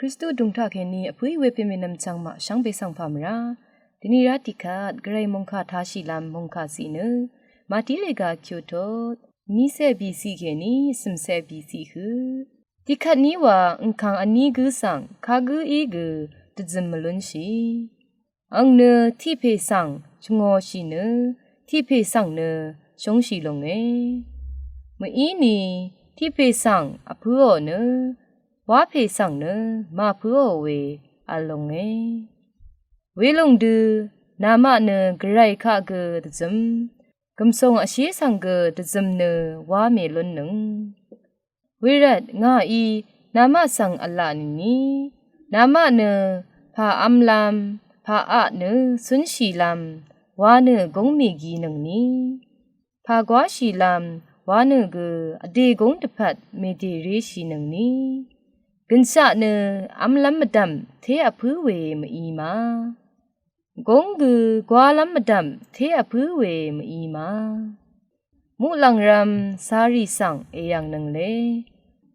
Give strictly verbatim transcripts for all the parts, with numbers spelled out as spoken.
Kristu dv̀ng taq kèní vpǿì we pè mènvm chvngmaq shvngbe svng pà mvrá. Dvni rá tiqkvt gvray mòngkà tāshìlv́m mòngkà ciq nø Màtí lèga kyutot nícé bìciq kèní cv̀mcé bìciq hø. Tiqkvt ní wa ngkàng vní gǿ svng kagǿ í gø dvzøm mvlúnshì. Àng nø tiq pè svng shvngōshì nø tiq pè svng nø shóngshì longe. Mvíni tiq pè svng vpǿò nø wá pè svng nø màpǿò we vl longe. Welòng dø namaq nø gvray kaq gø dvzøm, gv̀msòng vshé svng gø dvzøm nø wá mèlúnnøng. Wervt ngàí namaq svng v̄la nìni, namaq nø pà v̄mlv́m pà aq nø cúnshìlv́m wa nø gúng mèginøngni, pà gwáshìlv́m wa nø gø vdè gúng dvpvt mèdèréshìnøngni, gø̀nshaq nø v̄mlv́m mvdv̀m té vpǿ we mví ma, gúng gø gwálv́m mvdv̀m té vpǿ we mví ma. Muqlàng rv̄m sárì svng èyv̀ngnøng le.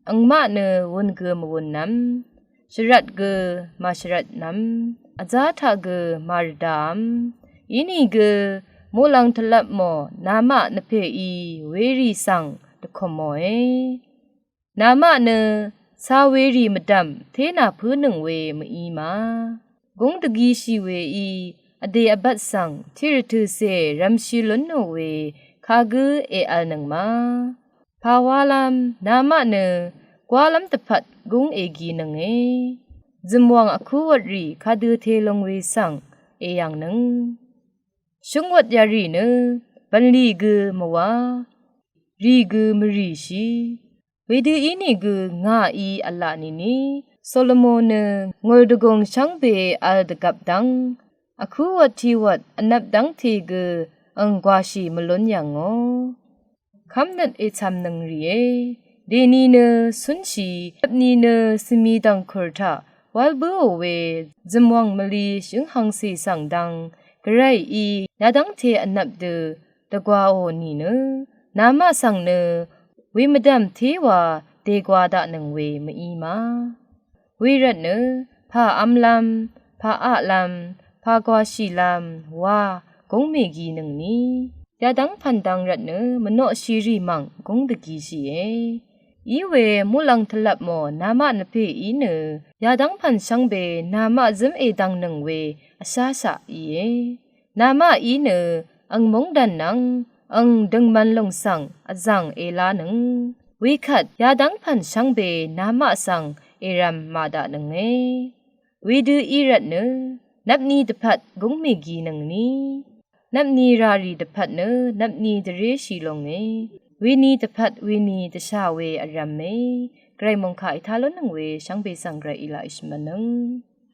Àngmaq nø wun gø mvwunnv́m, shvrvt gø màshvrvtnv́m, vzá taq gø màrvdav́m. Inìgø muqlàng tvlvpmò namaq nvpèí werì svng dvkòmòe. Namaq nø cà werì mvdv̀m té nàpǿnøng we mví ma, gúng dvgishì weí vdè vbvt svng tiqrvtø̀cè rv̄mshì lúnò we kagǿ èvlnøng ma. Pà wálv́m namaq nø gwálv́m dvpvt gúng èginønge. Zø̀mwàng vkúwvtrì kadø telong we svng èyv̀ngnøng. Shúngwvt yarì nø bv̀nlì gø mvwá, rì gø mvrìshì. Wedø ínìgø ngàí v̄la nìni, Solomo nø ngùldvgùng shvngbe v̄l dvgvp dv́ng vkúwvt tiqwvt vnvp dv́ngte gø àng gwàshì mvlún yv̀ngò. Kv́mnøt ècv̀mnøng rìe. Dèni nø cúnshì, dvpni nø svmi dv̀ngkùr taq wál bǿò we zø̀mwàng mvli shǿnghv̄ngcè svng dv́ng gvrayí yadv́ngte vnvp dø dvgwaò nìnø, namaq svng nø wemvdv̀m téwa dègwa daqnøng we mví ma. Wervt nø pà v̄mlv́m pà aqlv́m pà gwàshìlv́m wa gúng mèginøngni, yadv́ng pv̀n dv̄ng rvt nø mvnoqshìrì mv̀ng gúng dvgishìe. Iwe muqlàng tvlvpmò namaq nvpèí nø yadv́ng pv̀n shvngbe namaq zǿm èdv̀ngnøng we vsháshaq íe. Namaqí nø àng móngdàn nvng àng døngman lòng svng vzv̀ng èlánøng, wekvt yadv́ng pv̀n shvngbe namaq svng èrv̄m màdaqnønge. Wedø í rvt nø nvpni dvpvt gúng mèginøngni, nvpni ràrì dvpvt nø nvpni dvréshì longe. Weni dvpvt weni dvshà we vrv̄me. Gvray mòngkà ètá lúnnøng we shvngbe svng gvrayí laq èshvmvtnøng.